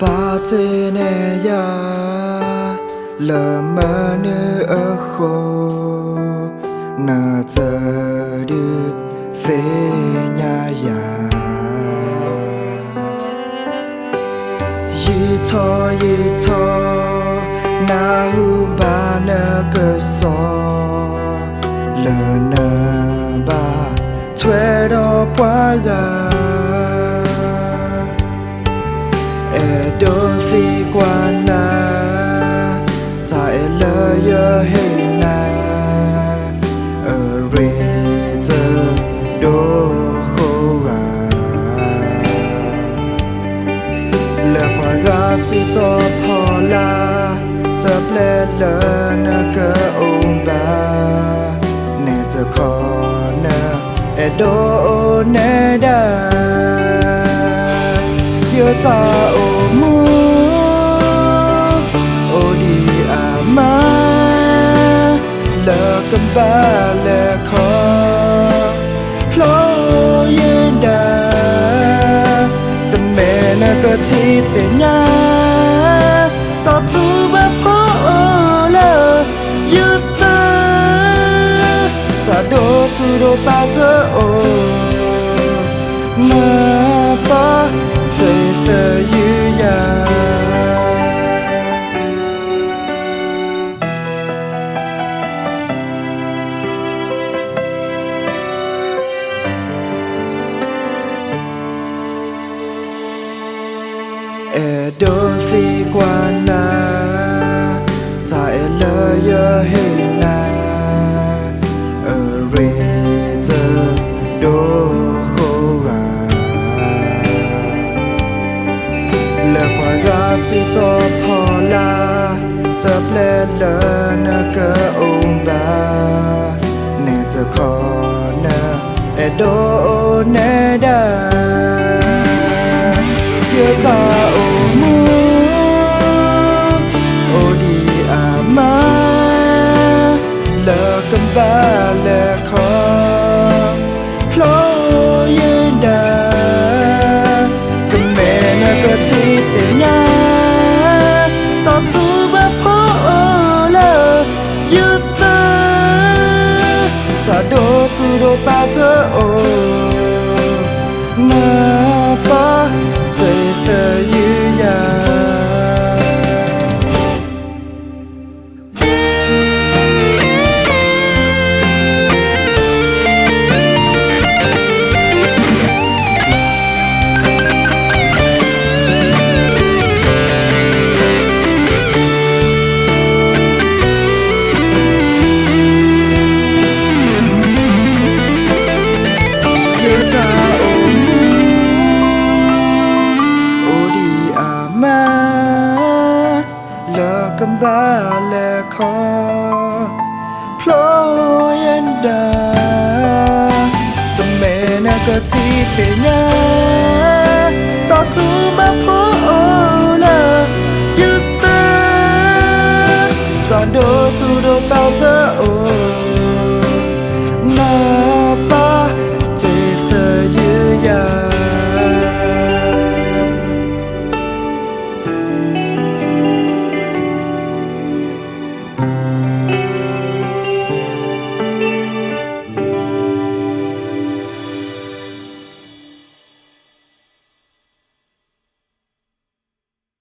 ပာ်တ့ၢ်န့ၢ်ယၤ လၢမနုၤအဃိ နတဒုးသ့ၣ်ညါယၤ ယံာ်ထီၣ်ယံာ်ထီၣ် နၢ်ဟူဘၣ်နကစီၣ် လၢနဘၣ်ထွဲဒီးပှၤဂၤ အဲၣ်ဒိးသံကွၢ်နၤ တၢ်အဲၣ်လၢယဟ့ၣ်နၤ အရ့ဒိၣ်ဃိဂၤ လၢပှၤဂၤစံးထီၣ်ဖီလာ် တပျဲလၢနကအိၣ်ဘၣ် နဲတခီနအဲၣ်ဒိးအိၣ်နဲဒၣ် ယတၢ်အိၣ်မူ အိၣ်ဒံးအါမး လၢကဘၣ်လဲၤခီ ဖျိယဒၣ် တမ့ၢ်နကထံၣ်သ့ၣ်ညါ တၢ်တူၢ်ဘၣ်ဖိအိၣ်လၢယသး တၢ်ဒိသူၣ်ဒိသးတအိၣ် နပာ်တ့ၢ်သယုၢ်ယၤ အဲၣ်ဒိးသံကွၢ်နၤ တၢ်အဲၣ်လၢယဟ့ၣ်နၤ အရ့ဒိၣ်ဃိဂၤ လၢပှၤဂၤစံးထီၣ်ဖီလာ် တပျဲလၢနကအိၣ်ဘၣ် နဲတခီနအဲၣ်ဒိးအိၣ်နဲဒၣ် ယတၢ်အိၣ်မူ အိၣ်ဒံးအါမး လၢကဘၣ်လဲၤခီ ဖျိယဒၣ် တမ့ၢ်နကထံၣ်သ့ၣ်ညါ တၢ်တူၢ်ဘၣ်ဖိအိၣ်လၢယသး တၢ်ဒိသူၣ်ဒိသးတအိၣ် နပာ်တ့ၢ်သယုၢ်ယၤ ယတၢ်အိၣ်မူ အိၣ်ဒံးအါမး လၢကဘၣ်လဲၤခီ ဖျိယဒၣ် တမ့ၢ်နကထံၣ်သ့ၣ်ညါ တၢ်တူၢ်ဘၣ်ဖိအိၣ်လၢယသး တၢ်ဒိသူၣ်ဒိသးတအိၣ် န